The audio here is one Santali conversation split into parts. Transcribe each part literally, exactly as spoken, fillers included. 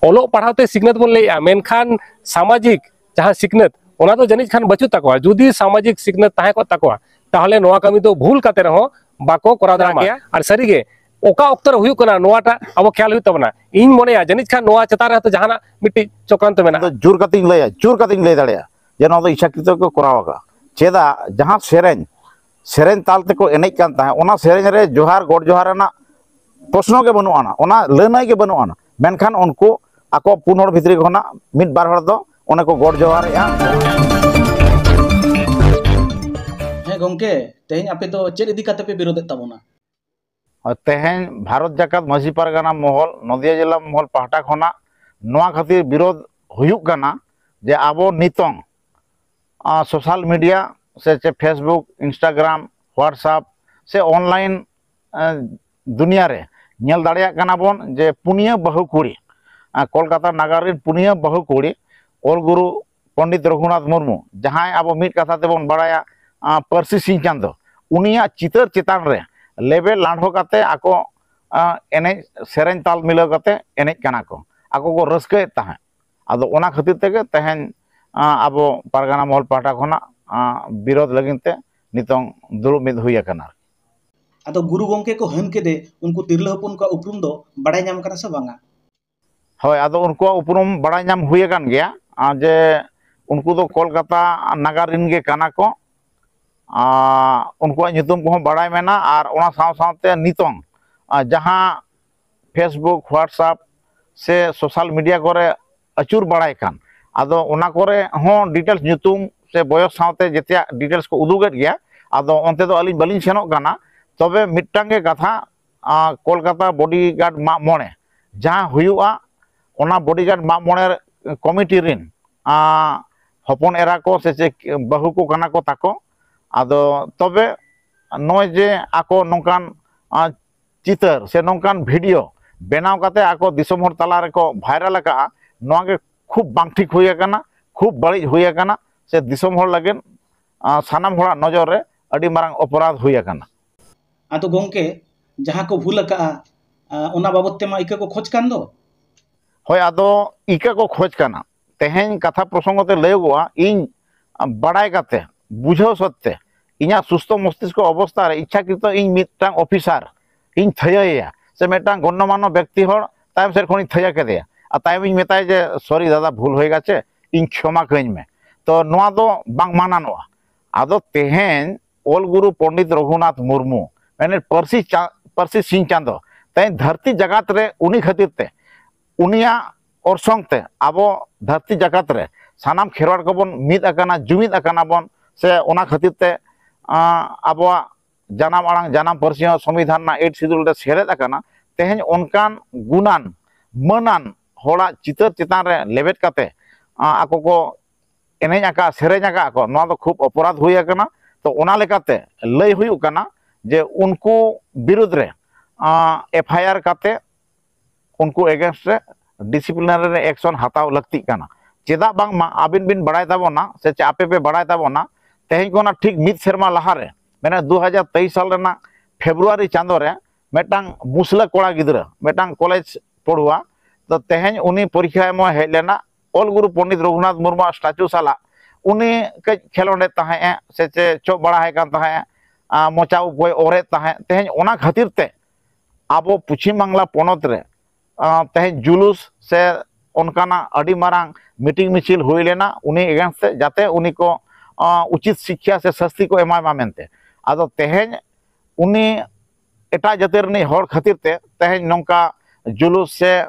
ᱚᱞᱚᱜ ᱯᱟᱲᱦᱟᱣ ᱛᱮ ᱥᱤᱠᱷᱱᱟᱹᱛ ᱵᱚᱱ ᱞᱟᱹᱭᱮᱜᱼᱟ, ᱢᱮᱱᱠᱷᱟᱱ ᱥᱟᱢᱟᱡᱤᱠ ᱡᱟᱦᱟᱸ ᱥᱤᱠᱷᱱᱟᱹᱛ, ᱚᱱᱟ ᱫᱚ ᱡᱟᱹᱱᱤᱡ ᱠᱷᱟᱱ ᱵᱟᱹᱪᱩᱜ ᱛᱟᱠᱚᱣᱟ᱾ ᱡᱩᱫᱤ ᱥᱟᱢᱟᱡᱤᱠ ᱥᱤᱠᱷᱱᱟᱹᱛ ᱛᱟᱦᱮᱸ ᱠᱚᱜ ᱛᱟᱠᱚᱣᱟ, ᱛᱟᱦᱚᱞᱮ ᱱᱚᱣᱟ ᱠᱟᱹᱢᱤ ᱫᱚ ᱵᱷᱩᱞ ᱠᱟᱛᱮ ᱨᱮᱦᱚᱸ ᱵᱟᱠᱚ ᱠᱚᱨᱟᱣ ᱫᱟᱲᱮᱭᱟᱜᱼᱟ᱾ ᱟᱨ ᱥᱟᱹᱨᱤᱜᱮ ᱚᱠᱟ ᱚᱠᱛᱚ ᱨᱮ ᱦᱩᱭᱩᱜ ᱠᱟᱱᱟ, ᱱᱚᱣᱟᱴᱟᱜ ᱟᱵᱚ ᱠᱷᱮᱭᱟᱞ ᱦᱩᱭᱩᱜ ᱛᱟᱵᱚᱱᱟ᱾ ᱤᱧ ᱢᱚᱱᱮᱭᱟ ᱡᱟᱹᱱᱤᱡ ᱠᱷᱟᱱ ᱱᱚᱣᱟ ᱪᱮᱛᱟᱱ ᱨᱮ ᱦᱚᱭᱛᱳ ᱡᱟᱦᱟᱱᱟᱜ ᱢᱤᱫᱴᱤᱡ ᱪᱚᱠᱨᱟᱱᱛᱚ ᱢᱮᱱᱟᱜᱼᱟ᱾ ᱤᱧ ᱫᱚ ᱡᱳᱨ ᱠᱟᱛᱮᱧ ᱞᱟᱹᱭᱟ, ᱡᱳᱨ ᱠᱟᱛᱮᱧ ᱞᱟᱹᱭ ᱫᱟᱲᱮᱭᱟᱜᱼᱟ ᱡᱮ ᱱᱚᱣᱟ ᱫᱚ ᱤᱪᱪᱷᱟᱠᱨᱤᱛᱚ ᱠᱚ ᱠᱚᱨᱟᱣ ᱟᱠᱟᱫᱼᱟ᱾ ᱪᱮᱫᱟᱜ? ᱡᱟᱦᱟᱸ ᱥᱮᱨᱮᱧ, ᱥᱮᱨᱮᱧ ᱛᱟᱞ ᱛᱮᱠᱚ ᱮᱱᱮᱡ ᱠᱟᱱ ᱛᱟᱦᱮᱸᱫ, ᱚᱱᱟ ᱥᱮᱨᱮᱧ ᱨᱮ ᱡᱚᱦᱟᱨ, ᱜᱚᱰ ᱡᱚᱦᱟᱨ ᱨᱮᱱᱟᱜ ᱯᱨᱚᱥᱱᱚ ᱜᱮ ᱵᱟᱹᱱᱩᱜ ᱟᱱᱟ, ᱚᱱᱟ ᱞᱟᱹᱱᱟᱹᱭ ᱜᱮ ᱵᱟᱹᱱᱩᱜ ᱟᱱᱟ᱾ ᱢᱮᱱᱠᱷᱟᱱ ᱩᱱᱠᱩ ᱟᱠᱚ ᱯᱩᱱ ᱦᱚᱲ ᱵᱷᱤᱛᱨᱤ ᱠᱷᱚᱱᱟᱜ ᱢᱤᱫ ᱵᱟᱨ ᱦᱚᱲ ᱫᱚ ᱚᱱᱮ ᱠᱚ ᱜᱚᱰ ᱡᱚᱦᱟᱨᱮᱜᱼᱟ᱾ ᱦᱮᱸ ᱜᱚᱝᱠᱮ, ᱛᱮᱦᱮᱧ ᱟᱯᱮ ᱫᱚ ᱪᱮᱫ ᱤᱫᱤ ᱠᱟᱛᱮ ᱯᱮ ᱵᱤᱨᱳᱫᱮᱫ ᱛᱟᱵᱚᱱᱟ? ᱛᱮᱦᱮᱧ ᱵᱷᱟᱨᱚᱛ ᱡᱟᱠᱟᱛ ᱢᱟᱹᱡᱷᱤ ᱯᱟᱨᱜᱟᱱᱟ ᱢᱚᱦᱚᱞ, ᱱᱚᱫᱤᱭᱟ ᱡᱮᱞᱟ ᱢᱚᱦᱚᱞ ᱯᱟᱦᱴᱟ ᱠᱷᱚᱱᱟᱜ ᱱᱚᱣᱟ ᱠᱷᱟᱹᱛᱤᱨ ᱵᱤᱨᱳᱫ ᱦᱩᱭᱩᱜ ᱠᱟᱱᱟ ᱡᱮ ᱟᱵᱚ ᱱᱤᱛᱚᱝ, ᱟ, social media ᱥᱮ ᱪᱮ Facebook, Instagram, WhatsApp ᱥᱮ online, ᱟ, ᱫᱩᱱᱤᱭᱟᱹ ᱨᱮ ᱧᱮᱞ ᱫᱟᱲᱮᱭᱟᱜ ᱠᱟᱱᱟ ᱵᱚᱱ ᱡᱮ ᱯᱩᱱᱭᱟᱹ ᱵᱟᱹᱦᱩ ᱠᱩᱲᱤ, ᱟ, ᱠᱳᱞᱠᱟᱛᱟ ᱱᱟᱜᱟᱨ ᱨᱮᱱ ᱯᱩᱱᱭᱟᱹ ᱵᱟᱹᱦᱩ ᱠᱩᱲᱤ ᱚᱞ ᱜᱩᱨᱩ ᱯᱚᱱᱰᱤᱛ ᱨᱚᱜᱷᱩᱱᱟᱛᱷ ᱢᱩᱨᱢᱩ, ᱡᱟᱦᱟᱸᱭ ᱟᱵᱚ ᱢᱤᱫ ᱠᱟᱛᱷᱟ ᱛᱮᱵᱚᱱ ᱵᱟᱲᱟᱭᱟ, ᱟ, ᱯᱟᱹᱨᱥᱤ ᱥᱤᱧ ᱪᱟᱸᱫᱚ, ᱩᱱᱤᱭᱟᱜ ᱪᱤᱛᱟᱹᱨ ᱪᱮᱛᱟᱱ ᱨᱮ ᱞᱮᱵᱮᱫ ᱞᱟᱸᱰᱷᱚ ᱠᱟᱛᱮ ᱟᱠᱚ, ᱟ, ᱮᱱᱮᱡ ᱥᱮᱨᱮᱧ ᱛᱟᱞ ᱢᱤᱞᱟᱹᱣ ᱠᱟᱛᱮ ᱮᱱᱮᱡ ᱠᱟᱱᱟ ᱠᱚ, ᱟᱠᱚ ᱠᱚ ᱨᱟᱹᱥᱠᱟᱹᱭᱮᱫ ᱛᱟᱦᱮᱸᱫ᱾ ᱟᱫᱚ ᱚᱱᱟ ᱠᱷᱟᱹᱛᱤᱨ ᱛᱮᱜᱮ ᱛᱮᱦᱮᱧ, ᱟ, ᱟᱵᱚ ᱯᱟᱨᱜᱟᱱᱟ ᱢᱚᱦᱚᱞ ᱯᱟᱦᱴᱟ ᱠᱷᱚᱱᱟᱜ, ᱟ, ᱵᱤᱨᱳᱫ ᱞᱟᱹᱜᱤᱫ ᱛᱮ ᱱᱤᱛᱚᱝ ᱫᱩᱲᱩᱵ ᱢᱤᱫ ᱦᱩᱭ ᱟᱠᱟᱱᱟ᱾ ᱟᱫᱚ ᱜᱩᱨᱩ ᱜᱚᱢᱠᱮ ᱠᱚ ᱦᱟᱹᱱ ᱠᱮᱫᱮ, ᱩᱱᱠᱩ ᱛᱤᱨᱞᱟᱹ ᱦᱚᱯᱚᱱ ᱠᱚᱣᱟᱜ ᱩᱯᱨᱩᱢ ᱫᱚ ᱵᱟᱲᱟᱭ ᱧᱟᱢ ᱠᱟᱱᱟ ᱥᱮ ᱵᱟᱝᱟ? ᱦᱳᱭ, ᱟᱫᱚ ᱩᱱᱠᱩᱣᱟᱜ ᱩᱯᱨᱩᱢ ᱵᱟᱲᱟᱭ ᱧᱟᱢ ᱦᱩᱭ ᱟᱠᱟᱱ ᱜᱮᱭᱟ, ᱟ, ᱡᱮ ᱩᱱᱠᱩ ᱫᱚ ᱠᱳᱞᱠᱟᱛᱟ ᱱᱟᱜᱟᱨ ᱨᱮᱱ ᱜᱮ ᱠᱟᱱᱟ ᱠᱚ᱾ ᱟ, ᱩᱱᱠᱩᱣᱟᱜ ᱧᱩᱛᱩᱢ ᱠᱚᱦᱚᱸ ᱵᱟᱲᱟᱭ ᱢᱮᱱᱟᱜᱼᱟ, ᱟᱨ ᱚᱱᱟ ᱥᱟᱶ ᱥᱟᱶᱛᱮ ᱱᱤᱛᱚᱝ, ᱟ, ᱡᱟᱦᱟᱸ Facebook, WhatsApp ᱥᱮ social media ᱠᱚᱨᱮ ᱟᱹᱪᱩᱨ ᱵᱟᱲᱟᱭ ᱠᱟᱱ, ᱟᱫᱚ ᱚᱱᱟ ᱠᱚᱨᱮ ᱦᱚᱸ details, ᱧᱩᱛᱩᱢ ᱥᱮ ᱵᱚᱭᱚᱥ ᱥᱟᱶᱛᱮ ᱡᱮᱛᱮᱭᱟᱜ details ᱠᱚ ᱩᱫᱩᱜᱮᱫ ᱜᱮᱭᱟ᱾ ᱟᱫᱚ ᱚᱱᱛᱮ ᱫᱚ ᱟᱹᱞᱤᱧ ᱵᱟᱹᱞᱤᱧ ᱥᱮᱱᱚᱜ ᱠᱟᱱᱟ᱾ ᱛᱚᱵᱮ ᱢᱤᱫᱴᱟᱝ ᱜᱮ ᱠᱟᱛᱷᱟ, ᱟ, ᱠᱳᱞᱠᱟᱛᱟ bodyguard ᱢᱟᱜ ᱢᱚᱬᱮ ᱡᱟᱦᱟᱸ ᱦᱩᱭᱩᱜᱼᱟ, ᱚᱱᱟ bodyguard ᱢᱟᱜ ᱢᱚᱬᱮ committee ᱨᱮᱱ, ᱟ, ᱦᱚᱯᱚᱱ ᱮᱨᱟ ᱠᱚ ᱥᱮ ᱪᱮᱫ ᱵᱟᱹᱦᱩ ᱠᱚ ᱠᱟᱱᱟ ᱠᱚ ᱛᱟᱠᱚ᱾ ᱟᱫᱚ ᱛᱚᱵᱮ ᱱᱚᱜᱼᱚᱭ ᱡᱮ ᱟᱠᱚ ᱱᱚᱝᱠᱟᱱ, ᱟ, ᱪᱤᱛᱟᱹᱨ ᱥᱮ ᱱᱚᱝᱠᱟᱱ video ᱵᱮᱱᱟᱣ ᱠᱟᱛᱮ ᱟᱠᱚ ᱫᱤᱥᱚᱢ ᱦᱚᱲ ᱛᱟᱞᱟ ᱨᱮᱠᱚ viral ᱟᱠᱟᱫᱼᱟ, ᱱᱚᱣᱟ ᱜᱮ ᱠᱷᱩᱵ ᱵᱟᱝ ᱴᱷᱤᱠ ᱦᱩᱭ ᱟᱠᱟᱱᱟ, ᱠᱷᱩᱵ ᱵᱟᱹᱲᱤᱡ ᱦᱩᱭ ᱟᱠᱟᱱᱟ, ᱥᱮ ᱫᱤᱥᱚᱢ ᱦᱚᱲ ᱞᱟᱹᱜᱤᱫ, ᱟ, ᱥᱟᱱᱟᱢ ᱦᱚᱲᱟᱜ ᱱᱚᱡᱚᱨ ᱨᱮ ᱟᱹᱰᱤ ᱢᱟᱨᱟᱝ ᱚᱯᱚᱨᱟᱫᱷ ᱦᱩᱭ ᱟᱠᱟᱱᱟ᱾ ᱟᱫᱚ ᱜᱚᱢᱠᱮ, ᱡᱟᱦᱟᱸ ᱠᱚ ᱵᱷᱩᱞ ᱟᱠᱟᱜᱼᱟ, ᱟ, ᱚᱱᱟ ᱵᱟᱵᱚᱛ ᱛᱮᱢᱟ ᱤᱠᱟᱹ ᱠᱚ ᱠᱷᱚᱡᱽ ᱠᱟᱱ ᱫᱚ᱾ ᱦᱳᱭ, ᱟᱫᱚ ᱤᱠᱟᱹ ᱠᱚ ᱠᱷᱚᱡᱽ ᱠᱟᱱᱟ᱾ ᱛᱮᱦᱮᱧ ᱠᱟᱛᱷᱟ ᱯᱨᱚᱥᱚᱝᱜᱚ ᱛᱮ ᱞᱟᱹᱭᱚᱜᱚᱜᱼᱟ, ᱤᱧ ᱵᱟᱲᱟᱭ ᱠᱟᱛᱮ, ᱵᱩᱡᱷᱟᱹᱣ ᱥᱚᱛᱛᱮ, ᱤᱧᱟᱹᱜ ᱥᱩᱥᱛᱷᱚ ᱢᱚᱥᱛᱤᱥᱠᱚ ᱚᱵᱚᱥᱛᱷᱟ ᱨᱮ ᱤᱪᱪᱷᱟᱠᱨᱤᱛᱚ ᱤᱧ ᱢᱤᱫᱴᱟᱝ ᱚᱯᱷᱤᱥᱟᱨ ᱤᱧ ᱛᱷᱟᱹᱭᱟᱹᱭᱮᱭᱟ, ᱥᱮ ᱢᱤᱫᱴᱟᱝ ᱜᱚᱱᱱᱚᱢᱟᱱᱱᱚ ᱵᱮᱠᱛᱤ ᱦᱚᱲ ᱛᱟᱭᱚᱢ ᱥᱮᱫ ᱠᱷᱚᱱᱤᱧ ᱛᱷᱟᱹᱭᱟᱹ ᱠᱮᱫᱮᱭᱟ, ᱟᱨ ᱛᱟᱭᱚᱢ ᱤᱧ ᱢᱮᱛᱟᱭᱟ ᱡᱮ, "ᱥᱚᱨᱤ ᱫᱟᱫᱟ, ᱵᱷᱩᱞ ᱦᱩᱭ ᱜᱮᱪᱷᱮ, ᱤᱧ ᱠᱷᱚᱢᱟ ᱠᱟᱹᱧ ᱢᱮ", ᱛᱚ ᱱᱚᱣᱟ ᱫᱚ ᱵᱟᱝ ᱢᱟᱱᱟᱱᱚᱜᱼᱟ᱾ ᱟᱫᱚ ᱛᱮᱦᱮᱧ ᱚᱞ ᱜᱩᱨᱩ ᱯᱚᱱᱰᱤᱛ ᱨᱚᱜᱷᱩᱱᱟᱛᱷ ᱢᱩᱨᱢᱩ, ᱢᱮᱱᱮᱫ ᱯᱟᱹᱨᱥᱤ ᱪᱟ-, ᱯᱟᱹᱨᱥᱤ ᱥᱤᱧ ᱪᱟᱸᱫᱚ, ᱛᱮᱦᱮᱧ ᱫᱷᱟᱹᱨᱛᱤ ᱡᱟᱠᱟᱛ ᱨᱮ ᱩᱱᱤ ᱠᱷᱟᱹᱛᱤᱨ ᱛᱮ, ᱩᱱᱤᱭᱟᱜ ᱚᱨᱥᱚᱝ ᱛᱮ ᱟᱵᱚ ᱫᱷᱟᱹᱨᱛᱤ ᱡᱟᱠᱟᱛ ᱨᱮ ᱥᱟᱱᱟᱢ ᱠᱷᱮᱨᱣᱟᱲ ᱠᱚᱵᱚᱱ ᱢᱤᱫ ᱟᱠᱟᱱᱟ, ᱡᱩᱢᱤᱫ ᱟᱠᱟᱱᱟ ᱵᱚᱱ, ᱥᱮ ᱚᱱᱟ ᱠᱷᱟᱹᱛᱤᱨ ᱛᱮ, ᱟᱸ, ᱟᱵᱚᱣᱟᱜ ᱡᱟᱱᱟᱢ ᱟᱲᱟᱝ, ᱡᱟᱱᱟᱢ ᱯᱟᱹᱨᱥᱤ ᱦᱚᱸ ᱥᱚᱝᱵᱤᱫᱷᱟᱱ ᱨᱮᱱᱟᱜ ᱮᱭᱤᱴ ᱥᱤᱰᱩᱞ ᱨᱮ ᱥᱮᱞᱮᱫ ᱟᱠᱟᱱᱟ᱾ ᱛᱮᱦᱮᱧ ᱚᱱᱠᱟᱱ ᱜᱩᱱᱟᱱ ᱢᱟᱹᱱᱟᱱ ᱦᱚᱲᱟᱜ ᱪᱤᱛᱟᱹᱨ ᱪᱮᱛᱟᱱ ᱨᱮ ᱞᱮᱵᱮᱫ ᱠᱟᱛᱮ, ᱟᱸ, ᱟᱠᱚ ᱠᱚ ᱮᱱᱮᱡ ᱟᱠᱟᱫ, ᱥᱮᱨᱮᱧ ᱟᱠᱟᱫ ᱠᱚ, ᱱᱚᱣᱟ ᱫᱚ ᱠᱷᱩᱵ ᱚᱯᱚᱨᱟᱫᱷ ᱦᱩᱭ ᱟᱠᱟᱱᱟ᱾ ᱛᱚ ᱚᱱᱟ ᱞᱮᱠᱟᱛᱮ ᱞᱟᱹᱭ ᱦᱩᱭᱩᱜ ᱠᱟᱱᱟ ᱡᱮ ᱩᱱᱠᱩ ᱵᱤᱨᱩᱫᱽ ᱨᱮ, ᱟᱸ, ᱮᱯᱷ ᱟᱭ ᱟᱨ ᱠᱟᱛᱮ ᱩᱱᱠᱩ against ᱨᱮ disciplinary action ᱦᱟᱛᱟᱣ ᱞᱟᱹᱠᱛᱤᱜ ᱠᱟᱱᱟ᱾ ᱪᱮᱫᱟᱜ ᱵᱟᱝᱢᱟ ᱟᱹᱵᱤᱱ ᱵᱤᱱ ᱵᱟᱲᱟᱭ ᱛᱟᱵᱚᱱᱟ, ᱥᱮ ᱪᱮ ᱟᱯᱮ ᱯᱮ ᱵᱟᱲᱟᱭ ᱛᱟᱵᱚᱱᱟ, ᱛᱮᱦᱮᱧ ᱠᱷᱚᱱᱟᱜ ᱴᱷᱤᱠ ᱢᱤᱫ ᱥᱮᱨᱢᱟ ᱞᱟᱦᱟᱨᱮ, ᱢᱟᱱᱮ ᱫᱩ ᱦᱟᱡᱟᱨ ᱛᱮᱭᱤᱥ ᱥᱟᱞ ᱨᱮᱱᱟᱜ ᱯᱷᱮᱵᱽᱨᱩᱣᱟᱨᱤ ᱪᱟᱸᱫᱳ ᱨᱮ ᱢᱤᱫᱴᱟᱝ ᱢᱩᱥᱞᱟᱹ ᱠᱚᱲᱟ ᱜᱤᱫᱽᱨᱟᱹ, ᱢᱤᱫᱴᱟᱝ ᱠᱚᱞᱮᱡᱽ ᱯᱟᱹᱲᱩᱣᱟ, ᱛᱚ ᱛᱮᱦᱮᱧ ᱩᱱᱤ ᱯᱚᱨᱤᱠᱠᱷᱟ ᱮᱢᱚᱜ ᱦᱮᱡ ᱞᱮᱱᱟ, ᱚᱞ ᱜᱩᱨᱩ ᱯᱚᱱᱰᱤᱛ ᱨᱚᱜᱷᱩᱱᱟᱛᱷ ᱢᱩᱨᱢᱩᱣᱟᱜ ᱥᱴᱟᱪᱩ ᱥᱟᱞᱟᱜ ᱩᱱᱤ ᱠᱟᱹᱡ ᱠᱷᱮᱞᱳᱸᱰᱮᱫ ᱛᱟᱦᱮᱸᱫ ᱮ, ᱥᱮ ᱪᱮ ᱪᱚᱜ ᱵᱟᱲᱟ ᱟᱭ ᱠᱟᱱ ᱛᱟᱦᱮᱸᱫ, ᱟᱸ, ᱢᱚᱪᱟ ᱩᱯ ᱠᱚᱭ ᱚᱨᱮᱫ ᱛᱟᱦᱮᱸᱫ᱾ ᱛᱮᱦᱮᱧ ᱚᱱᱟ ᱠᱷᱟᱹᱛᱤᱨ ᱛᱮ ᱟᱵᱚ ᱯᱚᱪᱷᱤᱢ ᱵᱟᱝᱞᱟ ᱯᱚᱱᱚᱛ ᱨᱮ, ᱟᱸ, ᱛᱮᱦᱮᱧ ᱡᱩᱞᱩᱥ ᱥᱮ ᱚᱱᱠᱟᱱᱟᱜ ᱟᱹᱰᱤ ᱢᱟᱨᱟᱝ ᱢᱤᱴᱤᱝ ᱢᱤᱪᱷᱤᱞ ᱦᱩᱭ ᱞᱮᱱᱟ ᱩᱱᱤ against ᱛᱮ, ᱡᱟᱛᱮ ᱩᱱᱤ ᱠᱚ, ᱟᱸ, ᱩᱪᱤᱛ ᱥᱤᱠᱠᱷᱟ ᱥᱮ ᱥᱟᱹᱥᱛᱤ ᱠᱚ ᱮᱢᱟᱭ ᱢᱟ ᱢᱮᱱᱛᱮ᱾ ᱟᱫᱚ ᱛᱮᱦᱮᱧ ᱩᱱᱤ ᱮᱴᱟᱜ ᱡᱟᱹᱛᱤ ᱨᱤᱱᱤᱡ ᱦᱚᱲ ᱠᱷᱟᱹᱛᱤᱨ ᱛᱮ ᱛᱮᱦᱮᱧ ᱱᱚᱝᱠᱟ ᱡᱩᱞᱩᱥ ᱥᱮ,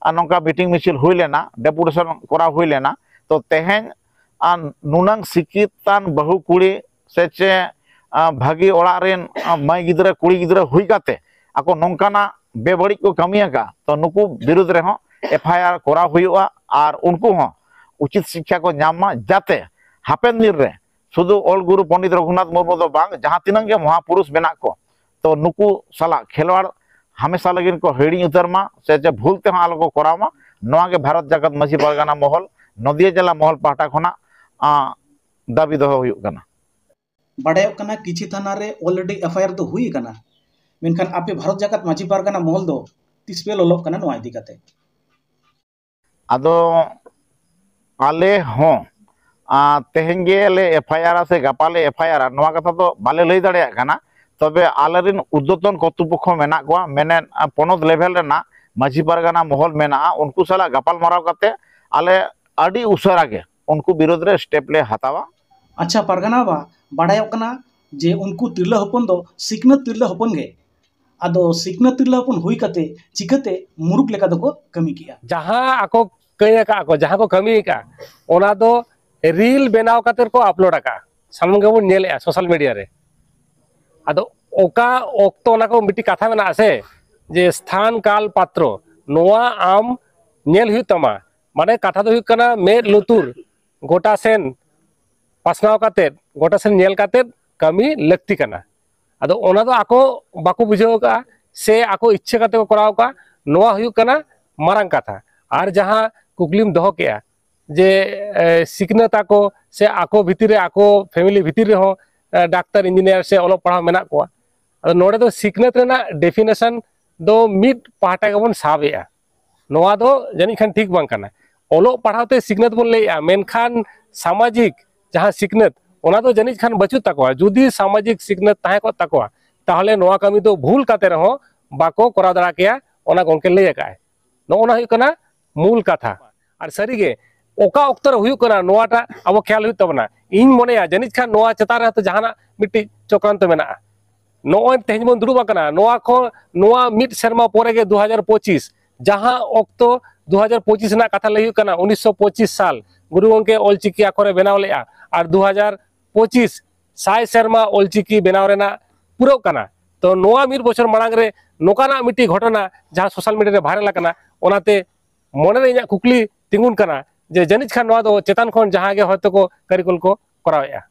ᱟᱨ ᱱᱚᱝᱠᱟ ᱢᱤᱴᱤᱝ ᱢᱤᱪᱷᱤᱞ ᱦᱩᱭ ᱞᱮᱱᱟ, ᱰᱮᱯᱩᱴᱮᱥᱚᱱ ᱠᱚᱨᱟᱣ ᱦᱩᱭ ᱞᱮᱱᱟ᱾ ᱛᱚ ᱛᱮᱦᱮᱧ ᱟᱨ ᱱᱩᱱᱟᱹᱝ ᱥᱤᱠᱠᱷᱤᱛᱟᱱ ᱵᱟᱹᱦᱩ ᱠᱩᱲᱤ ᱥᱮ ᱪᱮ, ᱟᱸ, ᱵᱷᱟᱹᱜᱤ ᱚᱲᱟᱜ ᱨᱮᱱ, ᱟᱸ, ᱢᱟᱹᱭ ᱜᱤᱫᱽᱨᱟᱹ, ᱠᱩᱲᱤ ᱜᱤᱫᱽᱨᱟᱹ ᱦᱩᱭ ᱠᱟᱛᱮ ᱟᱠᱚ ᱱᱚᱝᱠᱟᱱᱟᱜ ᱵᱮᱵᱟᱹᱲᱤᱡ ᱠᱚ ᱠᱟᱹᱢᱤ ᱟᱠᱟᱫ, ᱛᱚ ᱱᱩᱠᱩ ᱵᱤᱨᱩᱫᱽ ᱨᱮᱦᱚᱸ ᱮᱯᱷ ᱟᱭ ᱟᱨ ᱠᱚᱨᱟᱣ ᱦᱩᱭᱩᱜᱼᱟ ᱟᱨ ᱩᱱᱠᱩ ᱦᱚᱸ ᱩᱪᱤᱛ ᱥᱤᱠᱠᱷᱟ ᱠᱚ ᱧᱟᱢ ᱢᱟ, ᱡᱟᱛᱮ ᱦᱟᱯᱮᱱ ᱫᱤᱱ ᱨᱮ ᱥᱩᱫᱷᱩ ᱚᱞ ᱜᱩᱨᱩ ᱯᱚᱱᱰᱤᱛ ᱨᱚᱜᱷᱩᱱᱟᱛᱷ ᱢᱩᱨᱢᱩ ᱫᱚ ᱵᱟᱝ, ᱡᱟᱦᱟᱸ ᱛᱤᱱᱟᱹᱜ ᱜᱮ ᱢᱚᱦᱟᱯᱩᱨᱩᱥ ᱢᱮᱱᱟᱜ ᱠᱚ, ᱛᱚ ᱱᱩᱠᱩ ᱥᱟᱞᱟᱜ ᱠᱷᱮᱞᱣᱟᱲ ᱦᱟᱢᱮᱥᱟ ᱞᱟᱹᱜᱤᱫ ᱠᱚ ᱦᱤᱲᱤᱧ ᱩᱛᱟᱹᱨ ᱢᱟ, ᱥᱮ ᱪᱮ ᱵᱷᱩᱞ ᱛᱮᱦᱚᱸ ᱟᱞᱚ ᱠᱚ ᱠᱚᱨᱟᱣ ᱢᱟ᱾ ᱱᱚᱣᱟ ᱜᱮ ᱵᱷᱟᱨᱚᱛ ᱡᱟᱠᱟᱛ ᱢᱟᱹᱡᱷᱤ ᱯᱟᱨᱜᱟᱱᱟ ᱢᱚᱦᱚᱞ, ᱱᱚᱫᱤᱭᱟ ᱡᱮᱞᱟ ᱢᱚᱦᱚᱞ ᱯᱟᱦᱴᱟ ᱠᱷᱚᱱᱟᱜ, ᱟᱸ, ᱫᱟᱹᱵᱤ ᱫᱚᱦᱚ ᱦᱩᱭᱩᱜ ᱠᱟᱱᱟ᱾ ᱵᱟᱰᱟᱭᱚᱜ ᱠᱟᱱᱟ ᱠᱤᱪᱷᱤ ᱛᱷᱟᱱᱟ ᱨᱮ already ᱮᱯᱷ ᱟᱭ ᱟᱨ ᱫᱚ ᱦᱩᱭ ᱟᱠᱟᱱᱟ, ᱢᱮᱱᱠᱷᱟᱱ ᱟᱯᱮ ᱵᱷᱟᱨᱚᱛ ᱡᱟᱠᱟᱛ ᱢᱟᱹᱡᱷᱤ ᱯᱟᱨᱜᱟᱱᱟ ᱢᱚᱦᱚᱞ ᱫᱚ ᱛᱤᱥ ᱯᱮ ᱞᱚᱞᱚᱜ ᱠᱟᱱᱟ ᱱᱚᱣᱟ ᱤᱫᱤ ᱠᱟᱛᱮ? ᱟᱫᱚ ᱟᱞᱮ ᱦᱚᱸ, ᱟᱨ ᱛᱮᱦᱮᱧ ᱜᱮ ᱞᱮ ᱮᱯᱷ ᱟᱭ ᱟᱨ ᱥᱮ ᱜᱟᱯᱟ ᱞᱮ ᱮᱯᱷ ᱟᱭ ᱟᱨ, ᱱᱚᱣᱟ ᱠᱟᱛᱷᱟ ᱫᱚ ᱵᱟᱞᱮ ᱞᱟᱹᱭ ᱫᱟᱲᱮᱭᱟᱜ ᱠᱟᱱᱟ᱾ ᱛᱚᱵᱮ ᱟᱞᱮᱨᱮᱱ ᱩᱨᱫᱷᱚᱛᱚᱱ ᱠᱚᱨᱛᱨᱤᱯᱚᱠᱠᱷᱚ ᱢᱮᱱᱟᱜ ᱠᱚᱣᱟ, ᱢᱮᱱᱮᱫ ᱯᱚᱱᱚᱛ ᱞᱮᱵᱷᱮᱞ ᱨᱮᱱᱟᱜ ᱢᱟᱹᱡᱷᱤ ᱯᱟᱨᱜᱟᱱᱟ ᱢᱚᱦᱚᱞ ᱢᱮᱱᱟᱜᱼᱟ, ᱩᱱᱠᱩ ᱥᱟᱞᱟᱜ ᱜᱟᱯᱟᱞ ᱢᱟᱨᱟᱣ ᱠᱟᱛᱮ ᱟᱞᱮ ᱟᱹᱰᱤ ᱩᱥᱟᱹᱨᱟ ᱜᱮ ᱩᱱᱠᱩ ᱵᱤᱨᱩᱫᱽ ᱨᱮ ᱥᱴᱮᱯ ᱞᱮ ᱦᱟᱛᱟᱣᱟ᱾ ᱟᱪᱪᱷᱟ ᱯᱟᱨᱜᱟᱱᱟ ᱵᱟ, ᱵᱟᱲᱟᱭᱚᱜ ᱠᱟᱱᱟ ᱡᱮ ᱩᱱᱠᱩ ᱛᱤᱨᱞᱟᱹ ᱦᱚᱯᱚᱱ ᱫᱚ ᱥᱤᱠᱷᱱᱟᱹᱛ ᱛᱤᱨᱞᱟᱹ ᱦᱚᱯᱚᱱ ᱜᱮ᱾ ᱟᱫᱚ ᱥᱤᱠᱷᱱᱟᱹᱛ ᱛᱤᱨᱞᱟᱹ ᱦᱚᱯᱚᱱ ᱦᱩᱭ ᱠᱟᱛᱮ ᱪᱤᱠᱟᱹᱛᱮ ᱢᱩᱨᱩᱠ ᱞᱮᱠᱟ ᱫᱚᱠᱚ ᱠᱟᱹᱢᱤ ᱠᱮᱜᱼᱟ? ᱡᱟᱦᱟᱸ ᱟᱠᱚ ᱠᱟᱹᱭ ᱟᱠᱟᱫ ᱠᱚ, ᱡᱟᱦᱟᱸ ᱠᱚ ᱠᱟᱹᱢᱤ ᱟᱠᱟᱫᱼᱟ, ᱚᱱᱟ ᱫᱚ ᱨᱤᱞ ᱵᱮᱱᱟᱣ ᱠᱟᱛᱮ ᱠᱚ ᱟᱯᱞᱳᱰ ᱟᱠᱟᱫᱼᱟ, ᱥᱟᱱᱟᱢ ᱜᱮᱵᱚᱱ ᱧᱮᱞᱮᱫᱼᱟ ᱥᱳᱥᱟᱞ ᱢᱤᱰᱤᱭᱟ ᱨᱮ᱾ ᱟᱫᱚ ᱚᱠᱟ ᱚᱠᱛᱚ ᱚᱱᱟ ᱠᱚ ᱢᱤᱫᱴᱤᱡ ᱠᱟᱛᱷᱟ ᱢᱮᱱᱟᱜᱼᱟ ᱥᱮ, ᱡᱮ ᱥᱛᱷᱟᱱ ᱠᱟᱞ ᱯᱟᱛᱨᱚ, ᱱᱚᱣᱟ ᱟᱢ ᱧᱮᱞ ᱦᱩᱭᱩᱜ ᱛᱟᱢᱟ᱾ ᱢᱟᱱᱮ ᱠᱟᱛᱷᱟ ᱫᱚ ᱦᱩᱭᱩᱜ ᱠᱟᱱᱟ ᱢᱮᱫ ᱞᱩᱛᱩᱨ ᱜᱚᱴᱟ ᱥᱮᱱ ᱯᱟᱥᱱᱟᱣ ᱠᱟᱛᱮᱫ, ᱜᱚᱴᱟ ᱥᱮᱱ ᱧᱮᱞ ᱠᱟᱛᱮᱫ ᱠᱟᱹᱢᱤ ᱞᱟᱹᱠᱛᱤ ᱠᱟᱱᱟ᱾ ᱟᱫᱚ ᱚᱱᱟ ᱫᱚ ᱟᱠᱚ ᱵᱟᱠᱚ ᱵᱩᱡᱷᱟᱹᱣ ᱟᱠᱟᱫᱼᱟ ᱥᱮ ᱟᱠᱚ ᱤᱪᱪᱷᱟᱹ ᱠᱟᱛᱮ ᱠᱚ ᱠᱚᱨᱟᱣ ᱟᱠᱟᱫᱼᱟ, ᱱᱚᱣᱟ ᱦᱩᱭᱩᱜ ᱠᱟᱱᱟ ᱢᱟᱨᱟᱝ ᱠᱟᱛᱷᱟ᱾ ᱟᱨ ᱡᱟᱦᱟᱸ ᱠᱩᱠᱞᱤᱢ ᱫᱚᱦᱚ ᱠᱮᱜᱼᱟ ᱡᱮ ᱮ, ᱥᱤᱠᱷᱱᱟᱹᱛ ᱟᱠᱚ ᱥᱮ ᱟᱠᱚ ᱵᱷᱤᱛᱤᱨ ᱨᱮ, ᱟᱠᱚ ᱯᱷᱮᱢᱤᱞᱤ ᱵᱷᱤᱛᱤᱨ ᱨᱮᱦᱚᱸ ᱮ, ᱰᱟᱠᱛᱟᱨ, ᱤᱧᱡᱤᱱᱤᱭᱟᱨ ᱥᱮ ᱚᱞᱚᱜ ᱯᱟᱲᱦᱟᱣ ᱢᱮᱱᱟᱜ ᱠᱚᱣᱟ᱾ ᱟᱫᱚ ᱱᱚᱰᱮ ᱫᱚ ᱥᱤᱠᱷᱱᱟᱹᱛ ᱨᱮᱱᱟᱜ ᱰᱮᱯᱷᱤᱱᱮᱥᱚᱱ ᱫᱚ ᱢᱤᱫ ᱯᱟᱦᱴᱟ ᱜᱮᱵᱚᱱ ᱥᱟᱵ ᱮᱜᱼᱟ᱾ ᱱᱚᱣᱟ ᱫᱚ ᱡᱟᱹᱱᱤᱡ ᱠᱷᱟᱱ ᱴᱷᱤᱠ ᱵᱟᱝ ᱠᱟᱱᱟ᱾ ᱚᱞᱚᱜ ᱯᱟᱲᱦᱟᱣ ᱛᱮ ᱥᱤᱠᱷᱱᱟᱹᱛ ᱵᱚᱱ ᱞᱟᱹᱭᱮᱜᱼᱟ, ᱢᱮᱱᱠᱷᱟᱱ ᱥᱟᱢᱟᱡᱤᱠ ᱡᱟᱦᱟᱸ ᱥᱤᱠᱷᱱᱟᱹᱛ, ᱚᱱᱟ ᱫᱚ ᱡᱟᱹᱱᱤᱡ ᱠᱷᱟᱱ ᱵᱟᱹᱪᱩᱜ ᱛᱟᱠᱚᱣᱟ᱾ ᱡᱩᱫᱤ ᱥᱟᱢᱟᱡᱤᱠ ᱥᱤᱠᱷᱱᱟᱹᱛ ᱛᱟᱦᱮᱸ ᱠᱚᱜ ᱛᱟᱠᱚᱣᱟ, ᱛᱟᱦᱚᱞᱮ ᱱᱚᱣᱟ ᱠᱟᱹᱢᱤ ᱫᱚ ᱵᱷᱩᱞ ᱠᱟᱛᱮ ᱨᱮᱦᱚᱸ ᱵᱟᱠᱚ ᱠᱚᱨᱟᱣ ᱫᱟᱲᱮ ᱠᱮᱭᱟ᱾ ᱚᱱᱟ ᱜᱚᱢᱠᱮ ᱞᱟᱹᱭ ᱟᱠᱟᱫᱼᱟᱭ᱾ ᱱᱚᱜᱼᱚ ᱱᱟ ᱦᱩᱭᱩᱜ ᱠᱟᱱᱟ ᱢᱩᱞ ᱠᱟᱛᱷᱟ᱾ ᱟᱨ ᱥᱟᱹᱨᱤᱜᱮ ᱚᱠᱟ ᱚᱠᱛᱚ ᱨᱮ ᱦᱩᱭᱩᱜ ᱠᱟᱱᱟ, ᱱᱚᱣᱟᱴᱟᱜ ᱟᱵᱚ ᱠᱷᱮᱭᱟᱞ ᱦᱩᱭᱩᱜ ᱛᱟᱵᱚᱱᱟ᱾ ᱤᱧ ᱢᱚᱱᱮᱭᱟ ᱡᱟᱹᱱᱤᱡ ᱠᱷᱟᱱ ᱱᱚᱣᱟ ᱪᱮᱛᱟᱱ ᱨᱮ ᱦᱚᱭᱛᱳ ᱡᱟᱦᱟᱱᱟᱜ ᱢᱤᱫᱴᱤᱡ ᱪᱚᱠᱨᱟᱱᱛᱚ ᱢᱮᱱᱟᱜᱼᱟ᱾ ᱱᱚᱜᱼᱚᱭ ᱛᱮᱦᱮᱧ ᱵᱚᱱ ᱫᱩᱲᱩᱵ ᱟᱠᱟᱱᱟ, ᱱᱚᱣᱟ ᱠᱷᱚᱱ, ᱱᱚᱣᱟ ᱢᱤᱫ ᱥᱮᱨᱢᱟ ᱯᱚᱨᱮ ᱜᱮ ᱫᱩ ᱦᱟᱡᱟᱨ ᱯᱚᱸᱪᱤᱥ, ᱡᱟᱦᱟᱸ ᱚᱠᱛᱚ ᱫᱩ ᱦᱟᱡᱟᱨ ᱯᱚᱸᱪᱤᱥ ᱨᱮᱱᱟᱜ ᱠᱟᱛᱷᱟ ᱞᱟᱹᱭ ᱦᱩᱭᱩᱜ ᱠᱟᱱᱟ, ᱩᱱᱤᱥᱥᱚ ᱯᱚᱸᱪᱤᱥ ᱥᱟᱞ ᱜᱩᱨᱩ ᱜᱚᱢᱠᱮ ᱚᱞᱪᱤᱠᱤ ᱟᱠᱷᱚᱨᱮ ᱵᱮᱱᱟᱣ ᱞᱮᱫᱼᱟ, ᱟᱨ ᱫᱩ ᱦᱟᱡᱟᱨ ᱯᱚᱸᱪᱤᱥ ᱥᱟᱭ ᱥᱮᱨᱢᱟ ᱚᱞᱪᱤᱠᱤ ᱵᱮᱱᱟᱣ ᱨᱮᱱᱟᱜ ᱯᱩᱨᱟᱹᱜ ᱠᱟᱱᱟ᱾ ᱛᱚ ᱱᱚᱣᱟ ᱢᱤᱫ ᱵᱚᱪᱷᱚᱨ ᱢᱟᱲᱟᱝ ᱨᱮ ᱱᱚᱝᱠᱟᱱᱟᱜ ᱢᱤᱫᱴᱤᱡ ᱜᱷᱚᱴᱚᱱᱟ ᱡᱟᱦᱟᱸ ᱥᱳᱥᱟᱞ ᱢᱤᱰᱤᱭᱟ ᱨᱮ ᱵᱷᱟᱭᱨᱟᱞ ᱟᱠᱟᱱᱟ, ᱚᱱᱟᱛᱮ ᱢᱚᱱᱮᱨᱮ ᱤᱧᱟᱹᱜ ᱠᱩᱠᱞᱤ ᱛᱤᱸᱜᱩᱱ ᱠᱟᱱᱟ ᱡᱮ ᱡᱟᱹᱱᱤᱡ ᱠᱷᱟᱱ ᱱᱚᱣᱟ ᱫᱚ ᱪᱮᱛᱟᱱ ᱠᱷᱚᱱ ᱡᱟᱦᱟᱸ ᱜᱮ ᱦᱚᱭᱛᱳ ᱠᱚ ᱠᱟᱹᱨᱤᱜᱚᱞ ᱠᱚ ᱠᱚᱨᱟᱣᱮᱫᱼᱟ᱾